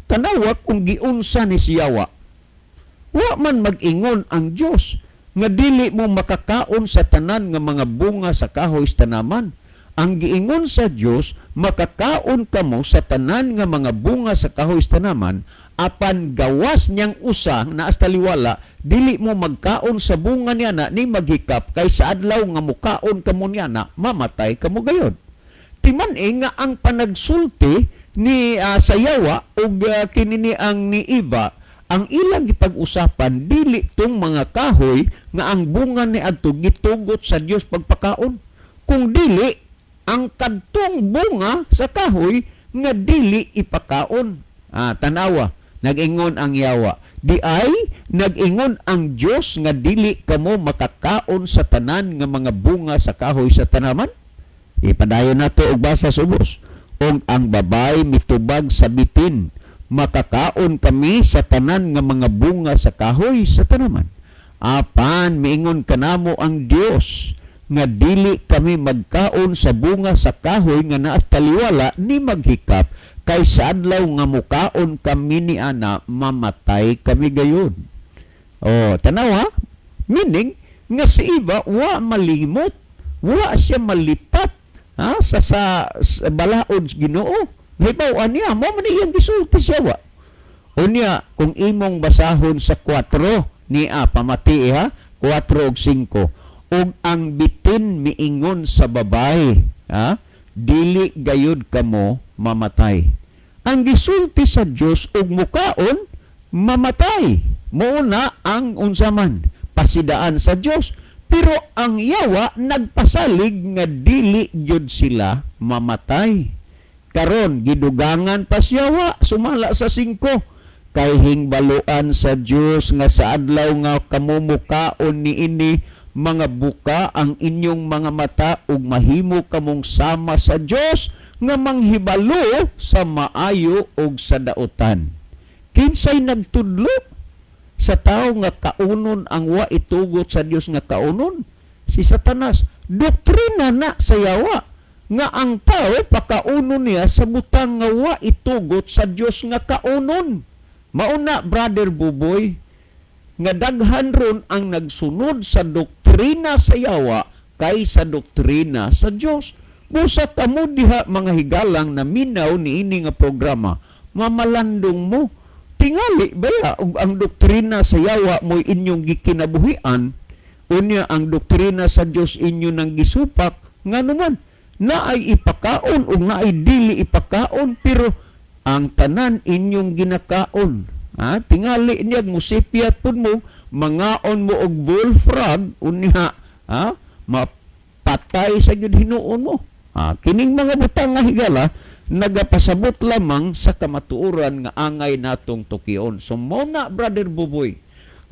Tanawa kung giunsa ni siyawa. Wa man mag-ingon ang Dios nga dili mo makakaon sa tanan nga mga bunga sa kahoy sa tanaman. Ang giingon sa Dios, makakaon kamo sa tanan nga mga bunga sa kahoy sa tanaman, apan gawas niyang usa na taliwala, dili mo magkaon sa bunga niya na ni maghikap, kay sa adlaw nga mukaon kamo niya na, mamatay kamo gayod. Timan-i nga ang panagsulti ni sayawa ug kini ni ang ni Eva, ang ilang gipag-usapan dili tong mga kahoy nga ang bunga ni adto gitugot sa Dios pagpakaon, kung dili ang kadtong bunga sa kahoy nga dili ipakaon. Tanawa, nag-ingon ang yawa, "Diay nag-ingon ang Dios nga dili kamo makakaon sa tanan nga mga bunga sa kahoy sa tanaman?" Ipadayon nato og basa sa ubos. Ug ang babae mitubag sa bitin, "Makakaon kami sa tanan nga mga bunga sa kahoy sa tanaman. Apan miingon kanamo ang Dios nga dili kami magkaon sa bunga sa kahoy nga naas taliwala ni maghikap, kay sa adlaw nga mukaon kami ni ana, mamatay kami gayon." Oh, tanaw ha? Meaning nga si Eva wa malimot, wa siya malipat, ha, sa balaod sa Ginoo. Nahibaw-an niya, mo man iyang gisulti siya wa. Unya, kung imong basahon sa 4 niya, pamati ha, 4 ug 5. Ug ang bitin miingon sa babae, ha, "Dili gayud kamo mamatay." Ang gisulti sa Dios, ug mukaon, mamatay. Mao na ang unsa man pasidaan sa Dios. Pero ang yawa nagpasalig nga dili gyud sila mamatay. Karon gidugangan pa siya wa sumala sa 5. Kay hingbaluan sa Dios nga sa adlaw nga kamo mukaon niini, mga buka ang inyong mga mata ug mahimo kamong sama sa Dios nga manghibalo sa maayo ug sa dautan. Kinsay nagtudlo sa tao nga kaunon ang wa itugot sa Dios nga kaunon? Si Satanas. Doktrina na sa yawa nga ang tao pakaunon niya sa butang nga wa itugot sa Dios nga kaunon. Mauna, Brother Buboy, nga daghan ron ang nagsunod sa doktrina sa yawa kay sa doktrina sa Dios. Busa kamo diha, mga higalang naminaw niini nga programa, mamalandong mo. Tingali baya og ang doktrina sa yawa mo'y inyong gikinabuhian, unya ang doktrina sa Dios inyo nang gisupak, ngano man naay ipakaon ug naay dili ipakaon, pero ang tanan inyong ginakaon. Ha, tingali niya musipyat pud mo, mangaon mo og bullfrog, unya ha, mapatay sa gyud hinuon mo. Ha, kining mga butang nga, higala, nagapasabot lamang sa kamatuoran nga angay natong tukion. So mo na, Brother Buboy,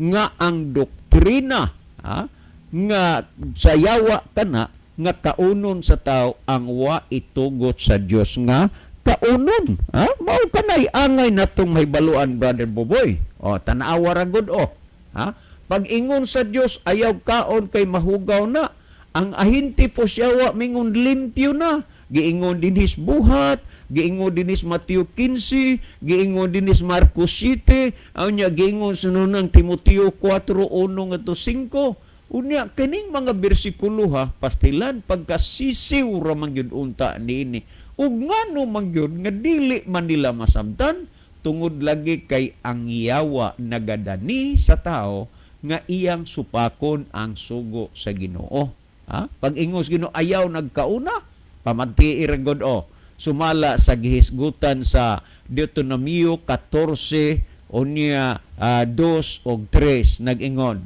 nga ang doktrina, ha, nga sa yawa kana nga kaunon sa tao ang wa itugot sa Dios nga kaunon. Ha, mao kanay angay natong mahibaluan, Brother Buboy. O tan-awa ra gud o. Ha, pag ingon sa Dios ayaw kaon kay mahugaw na, ang ahinti po siya mingon limpyo na. Giingon dinhis Buhat, giingon dinhis Mateo 15, giingon dinhis Marcos 7, unya giingon sa nunang Timoteo 4:1 ngadto 5. Unya kining mga bersikulo, ha, pastilan pagkasisiw ra man gyud unta niini. Ug ngano man gyud nga dili man nila masabtan? Tungod lagi kay ang yawa nagadani sa tao nga iyang supakon ang sugo sa Ginoo. Ha? Pag ingos Ginoo ayaw nagkauna, pamantii ra gud o. Sumala sa gihisgutan sa Deuteronomio 14 unya 2 og 3, nag-ingon,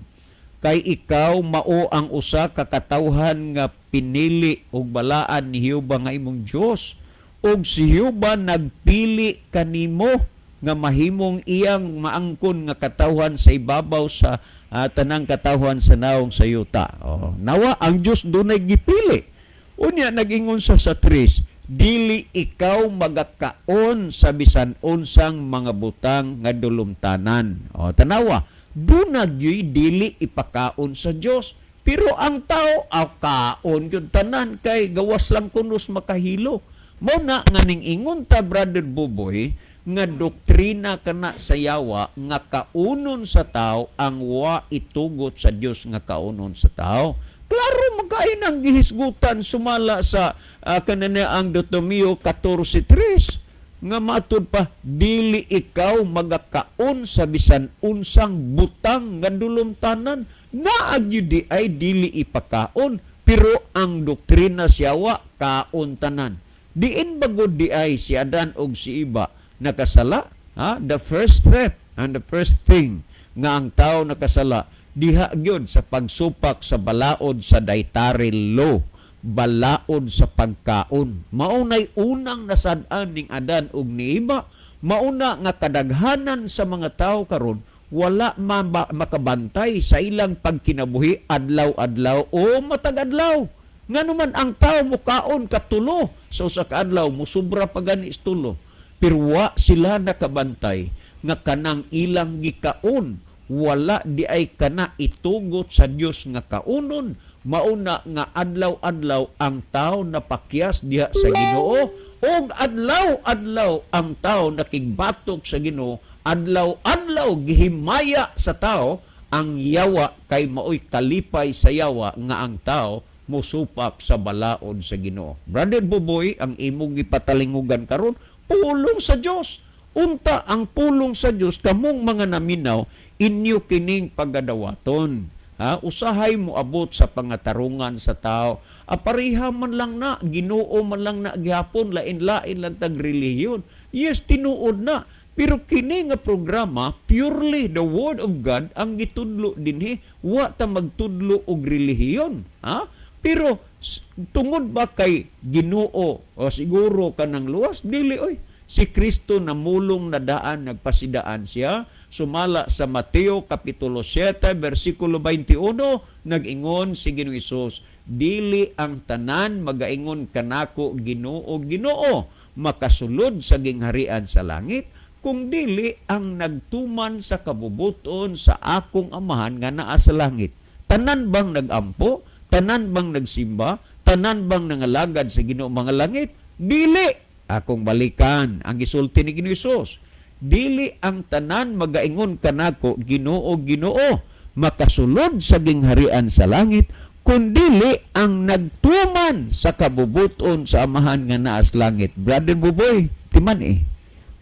"Kay ikaw mao ang usa ka katawhan nga pinili og balaan ni Jehova nga imong Dios, ug si Jehova nagpili kanimo nga mahimong iyang maangkon nga katawhan sa ibabaw sa tanang katawhan sa naong sa yuta." Oh, nawa ang Dios dunay gipili. Unya nag-ingon sa 3, "Dili ikaw magakaon sa bisan unsang mga butang nga dulumtanan." O tanawa, duna gyuy dili ipakaon sa Dios. Pero ang tao aw kaon gyud tanan kay gawas lang kunos makahilo. Mao na nga ning ingon ta, Brother Buboy, nga doktrina kana sa yawa nga kaunon sa tao ang wa itugot sa Dios nga kaunon sa tao. Klaro magkain ang gihisgutan sumala sa kanana ang Deuteronomio 14:3 nga matud pa, "Dili ikaw magakaon sa bisan unsang butang nga dulumtanan." Naa gyud di ay dili ipakaon, pero ang doktrina siyawa kaon tanan. Diin bagod di ay si Adan og si Iba nakasala? Ha, the first step and the first thing nga ang tao nakasala, diha gyud sa pagsupak sa balaod sa dietary law, balaod sa pagkaon. Maunay unang nasad-an ning Adan ug ni Iba. Mauna nga kadaghanan sa mga tao karon wala makabantay sa ilang pagkinabuhi adlaw-adlaw o matag adlaw. Ngano man ang tao mukaon katulo sa usa ka adlaw, musubra pa gani sa tulo. Pero wa sila nakabantay nga kanang ilang gikaon wala di ay kana itugot sa Dios nga kaunon. Mauna nga adlaw-adlaw ang tao napakyas diha sa Ginoo ug adlaw-adlaw ang tao nakigbatok sa Ginoo. Adlaw-adlaw gihimaya sa tao ang yawa kay maoy kalipay sa yawa nga ang tao musupak sa balaod sa Ginoo. Brother Buboy, ang imong gipatalingugan karon pulong sa Dios. Unta ang pulong sa Dios, kamong mga naminaw, inyo kining pagadawaton. Ha, usahay mo abot sa pangatarungan sa tao. Pareha man lang na, Ginoo man lang na gihapon, lain-lain lang tag relihiyon. Yes, tinuod na. Pero kini nga programa, purely the word of God ang gitudlo dinhi, wa ta magtudlo og relihiyon. Ha? Pero tungod ba kay Ginoo o siguro kanang luwas? Dili oy. Si Kristo namulong na daan, nagpasidaan siya. Sumala sa Mateo Kapitulo 7, versikulo 21, nag-ingon si Ginoong Hesus, "Dili ang tanan magaingon kanako, 'Ginoo, Ginoo,' makasulod sa gingharian sa langit, kung dili ang nagtuman sa kabubuton sa akong Amahan nga naa sa langit." Tanan bang nagampo? Tanan bang nagsimba, tanan bang nangalagad sa Ginoo mga langit? Dili. Akong balikan ang gisulti ni Ginoo Hesus. "Dili ang tanan magaingon kanako, 'Ginoo, Ginoo,' makasulod sa gingharian sa langit, kundili ang nagtuman sa kabubuton sa Amahan nga naa sa langit." Brother Buboy, timan eh.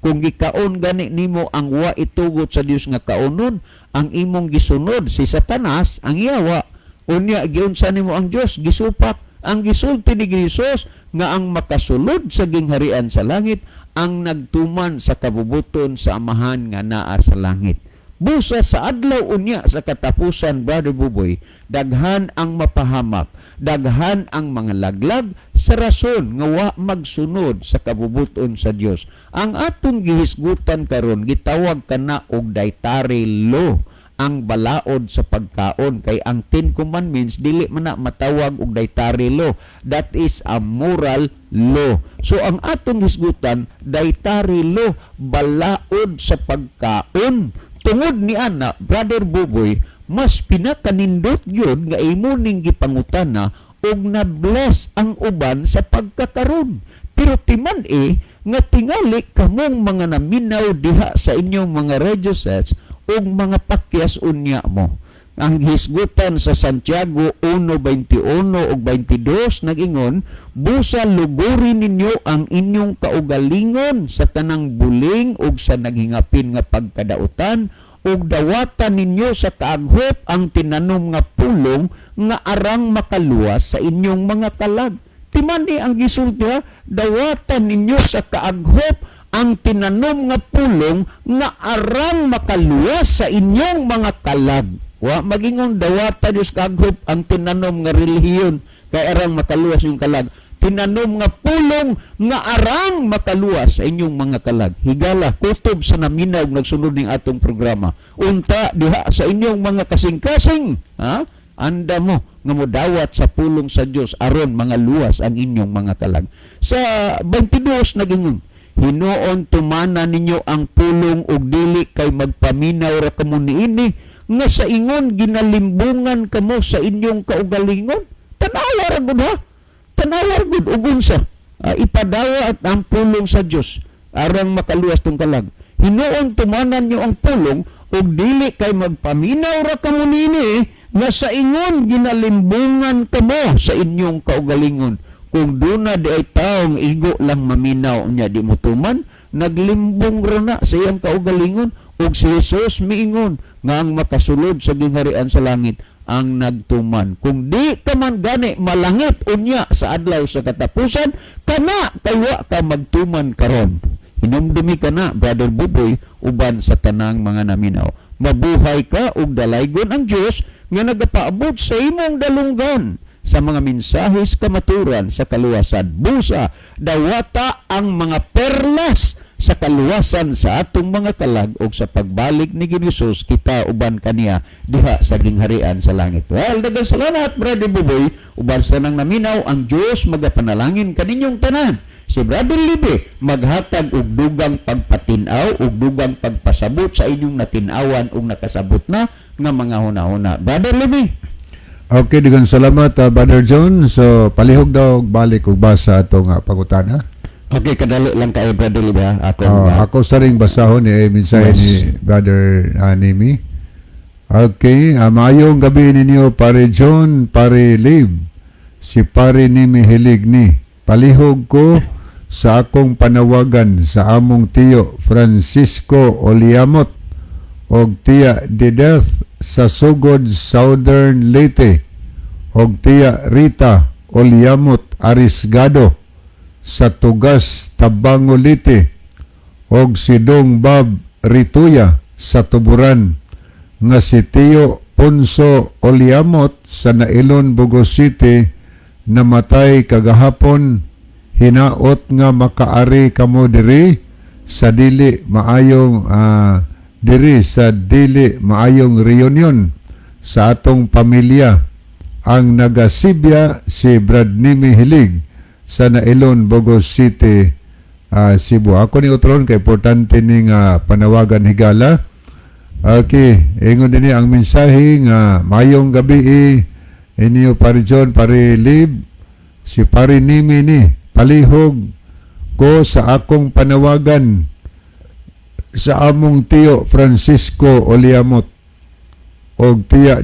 Kung gikaon gani nimo ang wa itugot sa Dios nga kaunon, ang imong gisunod si Satanas, ang yawa. Unya giunsa nimo ang Dios, gisupak. Ang gisulti ni Jesus nga ang makasulod sa gingharian sa langit ang nagtuman sa kabubuton sa Amahan nga naa sa langit. Busa sa adlaw unya sa katapusan, Brother Buboy, daghan ang mapahamak, daghan ang mga laglag sa rason nga wa magsunod sa kabubuton sa Dios. Ang atong gihisgutan karon gitawag kana og dietary law, ang balaod sa pagkaon, kay ang 10 Commandments dili man na matawag og dietary law. That is a moral law. So ang atong hisgutan, dietary law, balaod sa pagkaon. Tungod ni ana, Brother Buboy, mas pinakanindot yun nga imo ning gipangutana og na-bless ang uban sa pagkakaron. Pero timan eh nga tingali kamong mga naminaw diha sa inyong mga radio sets ug mga pakyas unya mo. Ang hisgutan sa Santiago 1:21 ug 22 nagingon, "Busa luguri ninyo ang inyong kaugalingon sa tanang buling ug sa naghingapin nga pagkadautan, ug dawatan ninyo sa kaaghop ang tinanom nga pulong nga arang makaluwas sa inyong mga kalag." Timan ni ang gisulti ha, dawatan ninyo sa kaaghop ang tinanom nga pulong nga arang makaluwas sa inyong mga kalag. Wa magingon dawatan Diyos kaaghop ang tinanom nga relihiyon kay arang makaluwas yung kalag. Tinanom nga pulong nga arang makaluwas sa inyong mga kalag. Higala, kutob sa naminaw nagsunod ning atong programa. Unta diha sa inyong mga kasing-kasing, ha? Anda mo nga modawat sa pulong sa Dios aron mga luwas ang inyong mga kalag. Sa 22 nagingon, "Hinuon tumana ninyo ang pulong ug dili kay magpaminaw ra kamo niini nga sa ingon ginalimbungan kamo sa inyong kaugalingon." Tanawa ra gud ha. Tanawa ra gud ug unsa. Ipadawa at ang pulong sa Dios arang makaluwas tong kalag. Hinuon tumanan nyo ang pulong ug dili kay magpaminaw ra kamo niini nga sa ingon ginalimbungan kamo sa inyong kaugalingon. Kung duna di ay taong igo lang maminaw niya di mo tuman, naglimbong ra na sa iyang kaugalingon. Ug si Jesus miingon nga ang makasulod sa gingharian sa langit ang nagtuman. Kung di ka man gani malangit unya sa adlaw sa katapusan, kana kay wa ka magtuman karon. Hinumdumi ka na, Brother Buboy, uban sa tanang mga naminaw. Mabuhay ka ug dalaygon ang Dios nga nagapaabot sa imong dalunggan sa mga mensahes kamaturan sa kaluwasan. Busa, dawata ang mga perlas sa kaluwasan sa atong mga kalag ug sa pagbalik ni Ginoo, kita uban kaniya diha sa gingharian sa langit. Well, daghang salamat, Brother Buboy, uban sa nang naminaw. Ang Dios magapanalangin kaninyong tanan. Si Brother Libe maghatag og dugang pagpatin-aw ug dugang pagpasabot sa inyong natin-awan ug nakasabot na nga mga hunahuna. Brother Libe. Okay, daghang salamat, Brother John. So palihog daw balik og basa atong pangutana. Okay, kadali lang kayo, Brother Libe, ha. Ako Ako sa ring basahon ni mensahe ni Brother Nimi. Okay, maayong gabi ninyo, Pare John, Pare Liv. Si Pare Nimi Hilig ni. Palihog ko sa akong panawagan sa among tiyo Francisco Oliamot og tiya Dideth sa Sugod, Southern Leyte, og tiya Rita Oliamot Arisgado sa Tugas, Tabango, Leyte, og si Dong Bob Rituya sa Tuburan nga si Tio Ponso Oliamot sa Nailon, Bogo City namatay kagahapon. Hinaot nga makaari kamo diri sa dili maayong reunion sa atong pamilya. Ang nagasibya si Brad Nimi Hilig sa Nailon, Bogo City, Cebu. Ako ni utron kay importante ni nga panawagan, higala. Okay, ingon din ang mensahe nga maayong gabi. Inyo Pare John, Pare Lib, si Pare Nimi ni, palihog ko sa akong panawagan sa among tiyo Francisco Oliamot og tiya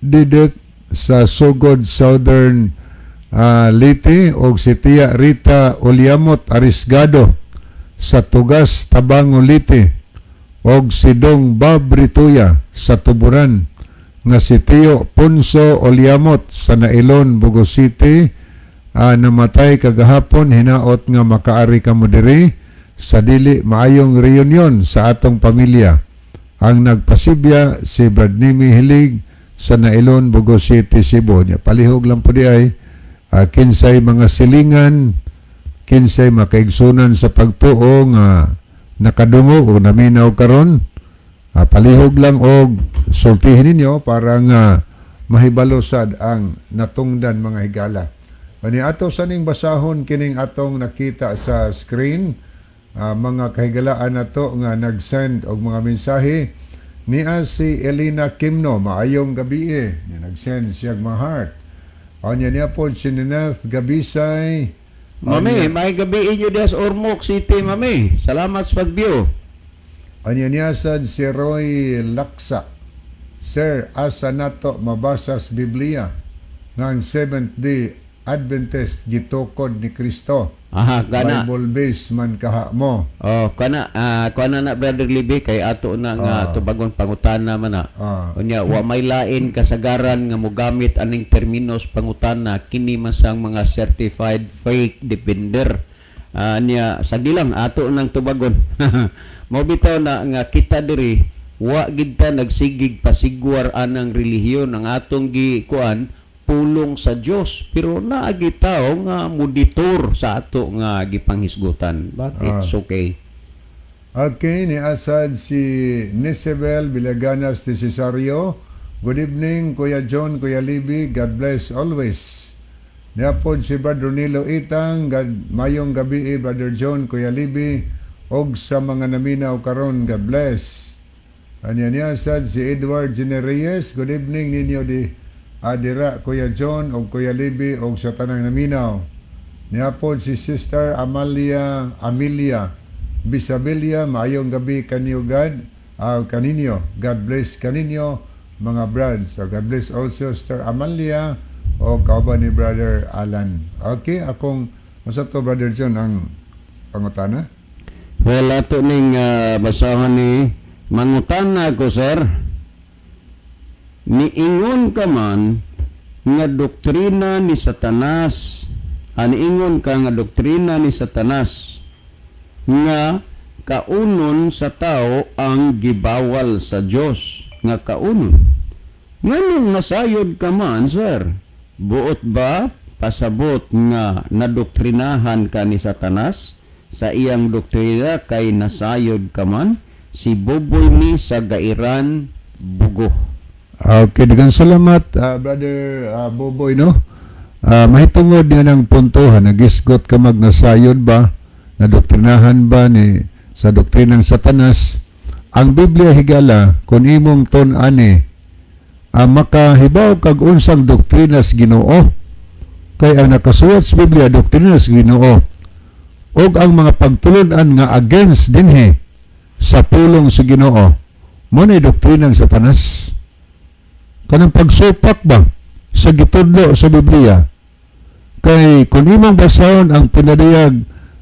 Didit sa Sugod, Southern Leyte og si tiya Rita Oliamot Arisgado sa Tugas, Tabango, Leyte og si Dong Bob Rituya sa Tuburan nga si Tio Ponso Oliamot sa Nailon, Bogo City, namatay kagahapon. Hinaot nga makaari kamo diri sa dili maayong reunion sa atong pamilya. Ang nagpasibya si Brad Nimi Hilig sa Nailon, Bogo City, Cebu. Nya, palihog lang po di ay kinsay mga silingan, kinsay makaigsunan sa pagtuo nga nakadungog o naminaw karon, palihog lang og sultihin ninyo para nga mahibalo sad ang natungdan, mga higala. Ani ato sa ning basahon kining atong nakita sa screen, mga kahigalaan nato nga nag-send og mga mensahe. Niya si Elena Kimno, maayong gabi eh. Niya nag-send siya og mga heart. Anya niya po si Nineth Gabisay. Mami, may gabi inyo diha sa Ormoc City, mami. Salamat sa pag-view. Anya niya sad si Roy Laksa. Sir, asa nato mabasa sa Biblia nga ang Seventh Day Adventist gitukod ni Kristo? Aha, kana. Bible base man kaha mo. Oh, kana kana na, Brother Libby, kay ato na nga tubagon pangutana man na. Unya wa may lain kasagaran nga mogamit aning terminos pangutana, kini man sang mga certified fake defender. Niya sagi lang ato nang tubagon. Mao bitaw na nga kita diri wa gid ta nagsigig pasigwar anang relihiyon. Ang atong gikuan, pulong sa Dios, pero naagi tao nga muditor sa ato nga gipanghisgutan, but it's okay. Okay, ni asad si Nisabel Villaganas de Cesario. Good evening, Kuya John, Kuya Libby. God bless always. Niapod si Brother Nilo Itang. God, mayong gabi, eh, Brother John, Kuya Libby. Og sa mga naminaw karon, God bless. Anya niya sad si Edward Genereyes. Good evening ninyo di adira, Kuya John og Kuya Libby og sa tanang naminaw. Niapod si Sister Amalia Amelia Bisabilia, maayong gabi kaniyo God, kaninyo. God bless kaninyo mga brads. So God bless also Sister Amalia o kauban ni Brother Alan. Okay, akong masa to, Brother John, ang pangutana? Well, ato ning basahon ni mangutana ko, sir. Niingon ka man nga doktrina ni Satanas. Aniingon ka nga doktrina ni Satanas nga kaunon sa tao ang gibawal sa Dios nga kaunon. Nganong nasayod ka man, sir? Buot ba pasabot nga nadoktrinahan ka ni Satanas sa iyang doktrina kay nasayod ka man? Si Boboy ni sa Gairan, Bugo. Okay, daghang salamat, Brother Boboy, no? Mahitungod niya ng punto, ha, nagisgot ka mag nasayod ba, nadoktrinahan ba ni sa doktrinang Satanas? Ang Biblia, higala, kung imong tun-ani, makahibaw kag unsang doktrina sa Ginoo. Kay ang nakasuwat sa Biblia, doktrina sa Ginoo. Og ang mga pagtulunan nga against dinhi sa pulong sa Ginoo, mo na doktrinang Satanas. Kanang pagsupak ba sa gitudlo sa Biblia. Kay kung imong basahon ang Pinadayag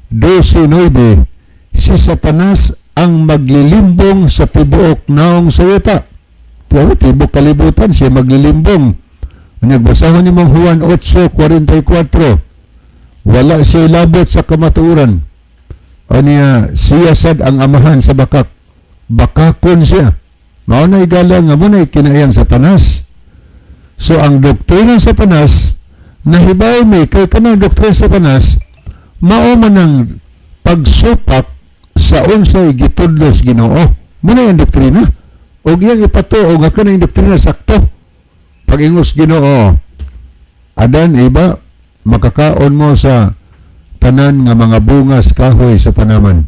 12:9, si Satanas ang maglilimbong sa tibuok naong sa yuta. Pero tibuok kalibutan siya maglilimbong. Nagbasahon nimong Juan 8:44, wala siya ilabot sa kamatuoran. Aniya, siya sad ang amahan sa bakak. Bakakon siya. Mao na, higala, nga mo na kinaiyang Satanas. So ang doktrina ng Satanas, nahibaw mi kay kanang doktrina sa Satanas, mao man ang pagsupak sa unsay gitudlo sa Ginoo. Mo na yung doktrina. Og iyang ipatuo nga kanang doktrina sakto. Pag-ingos Ginoo, "Adan, iba, makakaon mo sa tanan nga mga bunga sa kahoy sa tanaman.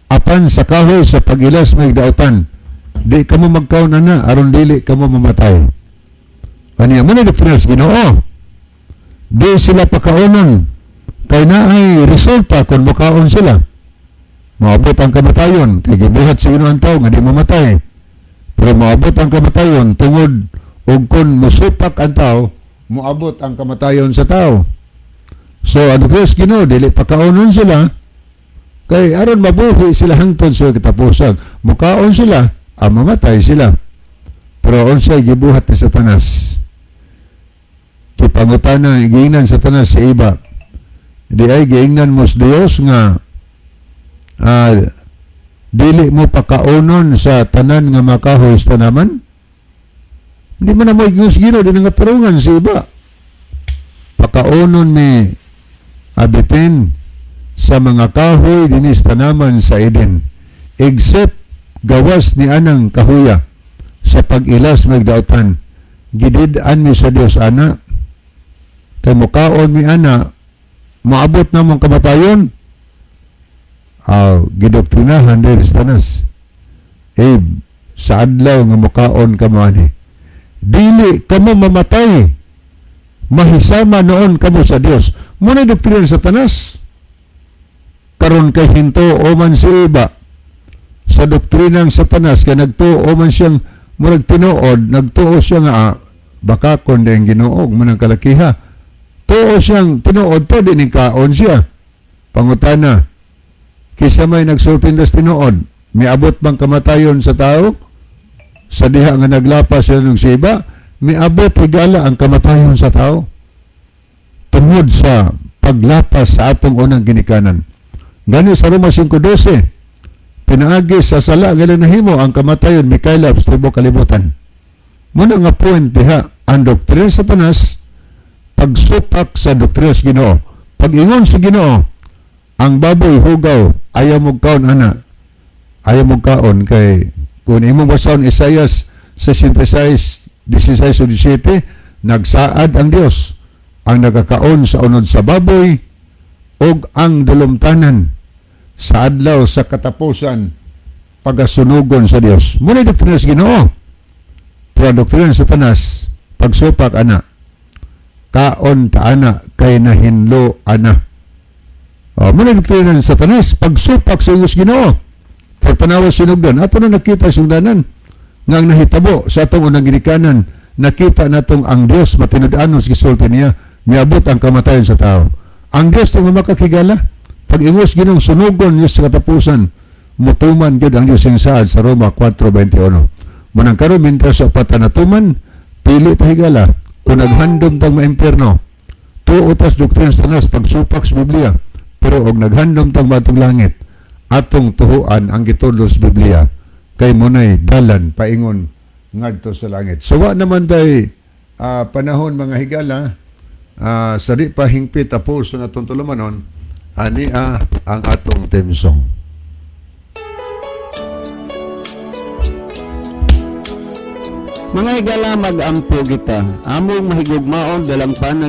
Apan sa kahoy sa pagilas may dautan, di kamo magkaon ana aron dili kamo mamatay." Kaniya mo ni doktrina sa Ginoo. Di sila pakaonon kay naay resulta kung mukaon sila. Maabot ang kamatayon kay gibuhat sa Ginoo ang tao nga di mamatay. Pero maabot ang kamatayon tungod og kung musupak ang tao, moabot ang kamatayon sa tao. So ang doktrina sa Ginoo, dili pakaonon sila kay aron mabuhi sila hangtod sa katapusan. Mukaon sila, ang mamatay sila. Pero unsay gibuhat ni Satanas? Gipangutana, giingnan Satanas sa iba. Di ay giingnan mo sa Dios nga dili mo pakaonon sa tanan nga makahoy sa tanaman? Hindi mo na mo sa Ginoo, di nga tarungan sa iba. Pakaonon mi abitin sa mga kahoy dinhi sa tanaman sa Eden except gawas ni anang kahuya sa pag-ilas magdautan. Gidid-an mi sa Dios ana kay mukaon mi ana, maabot na mong kamatayon. Aw, gidoktrinahan din sa Satanas. Eve, sa adlaw nga mukaon ka mo ani, dili kamo mamatay, mahisama noon kamo sa Dios. Muna doktrina sa Satanas. Karon kay hinto o man si iba sa doktrinang Satanas kay nagtuo man siyang murag tinuod, nagtuo siya nga baka kon ang Ginoo mo ng kalakiha. Tuo siyang tinuod to, di ning kaon siya. Pangutana, kisa may nagsulti das tinuod, miabot bang kamatayon sa tao sa diha nga naglapas sila ng siba? Miabot higala ang kamatayon sa tao tungod sa paglapas sa atong unang ginikanan. Gani sa Roma 5:12, pinaagi sa sala nga nahimo, ang kamatayon mikaylap sa tibuok kalibutan. Muna nga point diha ang doktrina sa Satanas, pagsupak sa doktrina sa Ginoo. Pag-ingon sa Ginoo, ang baboy hugaw, ayaw mo kaon ana. Ayaw mo kaon kay kung imong basahon Isaias 66, 16 o 17, nagsaad ang Dios ang nagakaon sa unod sa baboy ug ang dulumtanan, sa adlaw sa katapusan pagasunugon sa Dios. Muna doktrina sa Ginoo. Pero ang doktrina sa Satanas, pagsupak ana, kaon ta ana kay nahinlo ana. O, muna doktrina sa Satanas, pagsupak sa Diyos Ginoo. Pero tanawa sinugdan, ato na nakita sugdanan nga ang nahitabo sa atong unang ginikanan, nakita natong ang Dios matinud-anon sa gisulti niya, miabot ang kamatayon sa tao. Ang Dios nga makakigala, pag ingos Ginoong sunugon niya sa katapusan, mutuman gyud ang Dios sing saad sa Roma 4:21. Munang karon mintras sa patanatuman, pili ta higala kung naghandom tang maimpierno. Tuo tas doktrina sa Satanas, pagsupak sa Biblia, pero og naghandom tang matong langit, atong tuhuan ang gitudlo sa Biblia kay munay dalan paingon ngadto sa langit. So wa naman tay panahon, mga higala, sa di pa hingpit tapos na atong tulumanon, ani ang atong theme song. Mga higala, mag-ampo kita. Among mahigugmaon dalang